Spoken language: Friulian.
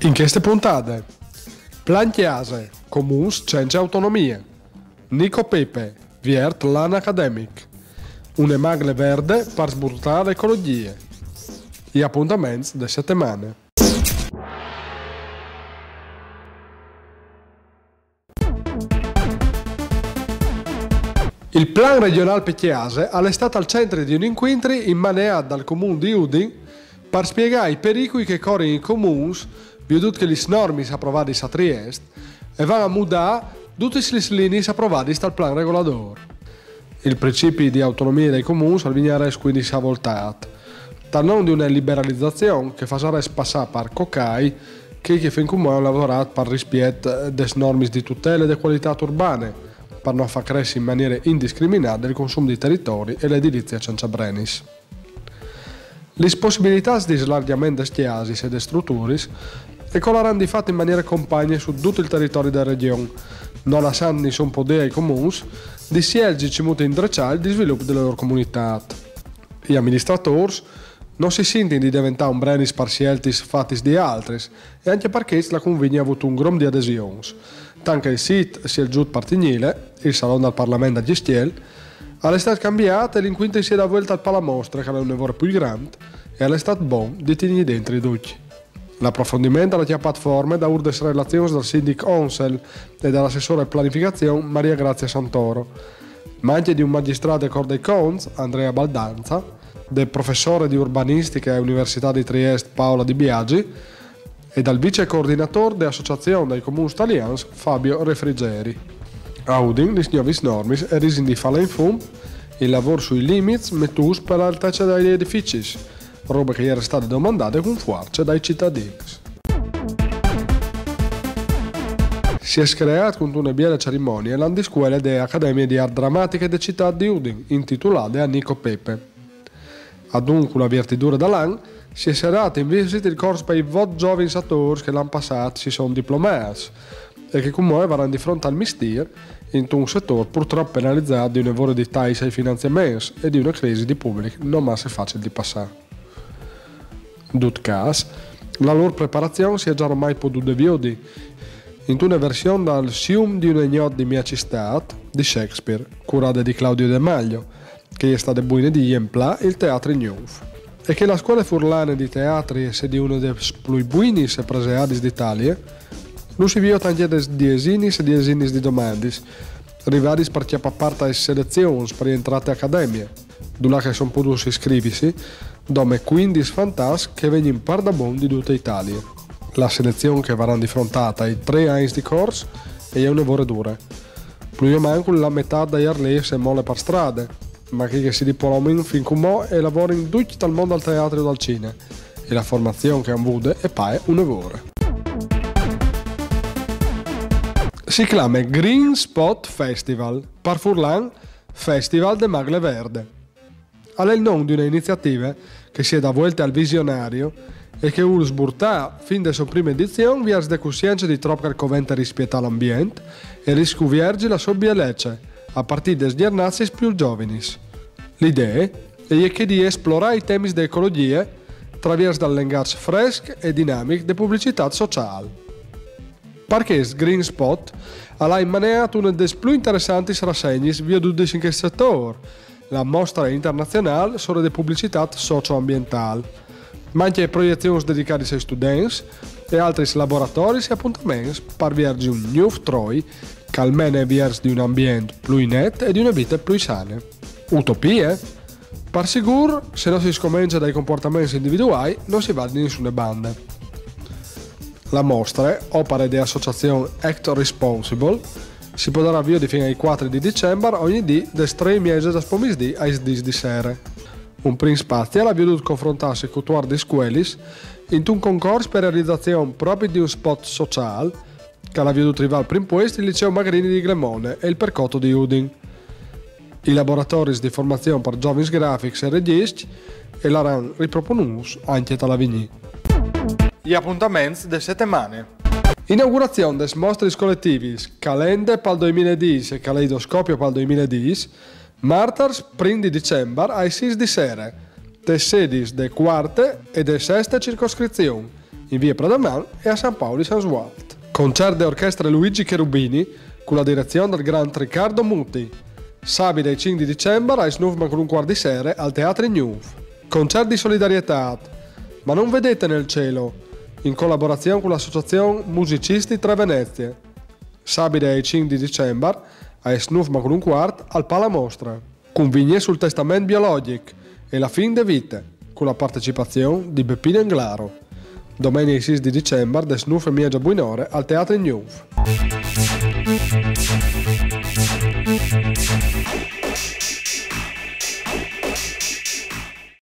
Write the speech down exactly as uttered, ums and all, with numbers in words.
In cheste pontade: Plan Cjase, comuns cence autonomie. Nico Pepe, viert l'an academic. Une magle verde par sburtâ l'ecologjie. I apontaments de setemane. Il plan regjonâl pe cjase al è stât al centri di un incuintri inmaneât dal Comun di Udin par spiegâ i pericui che a corin i comuns, viodût che lis normis aprovadis a Triest e van a mudâ dutis lis liniis aprovadis tal plan regoladôr. Il principi di autonomie dai comuns al vignarès cuindi savoltât, tal non di une liberalizazion che a fasarès passâ par cocai chei che fin cumò a àn lavorât par rispiet des normis di tutele de cualitât urbane, par no fâ cressi in maniere indiscriminade il consum di teritori e la edilizie cence brenis. Lis possibilitâts di slargjament des cjasis e des struturis e colaran di fat in maniere compagne su dut il teritori de regjon, no lassant nissun podê ai comuns di sielzi cemût indreçâ il disvilup de lôr comunitât. I aministratôrs no si sintin di deventâ un brenis par sieltis fatis di altris, e ancje par chescj la cunvigne à vût un grum di adesions. Tant che il sît sielzût par tignîle, il salon dal Parlament dal Cjistiel, al è stât cambiât e l'incuintri si è dà vuelte al Palamostre, che al è une vore plui grant, e al è stât bon di tignî dentri ducj. L'aprofondiment al à cjapât forme daûr des relazions dal sindic Onsel e da l'assessore planificazion Maria Grazia Santoro, ma ancje di un magjistrât de Cort dai Conts, Andrea Baldanza, de professore di urbanistiche ae Universitât di Triest Paola Di Biagi e dal vicecoordinatôr de Associazion dai Comuns Talians Fabio Refrigeri. A Udin lis gnovis normis a risin di falâ in fum il lavôr sui limits metûts pe la altece dai edificis, robe che e jere stade domandade cun fuarce dai citadins. Si è screât cuntune biele cerimonie l'an di scuele de Academie di Art Dramatiche de citât di Udin, intitulade a Nico Pepe. Adun, cu la viertidure dal an, si è serât invezit il cors pai vot zovins atôrs che l'an passât si son diplomâts e che cumò a varan di front al mistîr intun setôr purtrop penalizât di une vore di tais ai finanziaments e di une crisi di public no masse facil di passâ. Dut câs, la lôr preparazion si è za romai podude viodi intune version dal Sium di une gnot di mê cistât di Shakespeare, curade di Claudio De Maglio, che e je stade buine di jemplâ il teatri gnûf. E che la Scuele Furlane di Teatri e sedi une des plui buinis e preseadis di Italie, lu si viôt ancje des diesinis e diesinis di domandis, rivadis par cjapâ part aes selezions par jentrâ te academie, dulà che a son podûts iscrivisi dome cuindis fantats che a vegnin pardabon di dute Italie. La selezion che a varan di frontâ tai trê agns di cors e je une vore dure. Plui o mancul la metât dai arlêfs e mole par strade, ma chei che si diplomin fin cumò e lavorin ducj tal mont dal teatri o dal cine, e la formazion che a àn vude e pae une vore. Si clame Green Spot Festival, par furlan Festival de Magle Verde. Al è il non di une iniziative che si è dà vuelte al visionario e che e vûl sburtâ, fin de sô prime edizion, viers de cussience di trop che al covente rispietâ l'ambient e riscuvierzi la sô bielece, a partî des gjernazis plui zovinis. La idee e je chê di esplorâ i temis de ecologjie traviers dal lengaç fresc e dinamic de publicitât sociâl. Par chest Green Spot al à inmaneât une des plui interessantis rassegnis viodudis in chest setôr, la Mostre Internazionâl sore de Publicitât Socio-Ambientâl, ma ancje proiezions dedicadis ai students e altris laboratoris e apontaments par vierzi un gnûf troi che al mene viers di un ambient plui net e di une vite plui sane. Utopie? Par sigûr, se no si scomence dai compuartaments individuâi, no si va di nissune bande. La mostre, opare de associazion Act Responsible, si podarà viodi fin ai cuatri di Dicembar, ogni dì des trê e mieze dal pomisdì ais dîs di sere. Un prin spazi al à viodût confrontâsi cutuardis scuelis intun concors pe realizazion propit di un spot sociâl, che al à viodût rivâ al prin puest il Liceu Magrini di Glemone e il Percoto di Udin. I laboratoris di formazion par zovins grafics e regjiscj a laran riproponûts ancje tal avignî. I apontaments de setemane. Inaugurazion des mostris coletivis Calende pal doi mil e dîs e Caleidoscopio pal doi mil e dîs, martars prin di Dicembar aes sîs di sere, tes sedis de cuarte e de seste circoscrizion, in via Pradaman e a San Pauli San Svualt. Concert de orchestre Luigi Cherubini cu la direzion dal grand Riccardo Muti. Sabide ai cinc di dicembar aes nûf mancul un cuart di sere al Teatri Gnûf. Concert di solidarietat, Ma non vedete nel cielo, in colaborazion cu la associazion Musicisti Tre Venezie. Sabide ai cinc di dicembar aes nûf mancul un cuart al Palamostra. Cunvigne sul testament biologjic e la fin de vite, cu la partecipazion di Beppino Englaro. Domenie ai sîs di dicembar des nûf e mieze a buinore al Teatri Gnûf.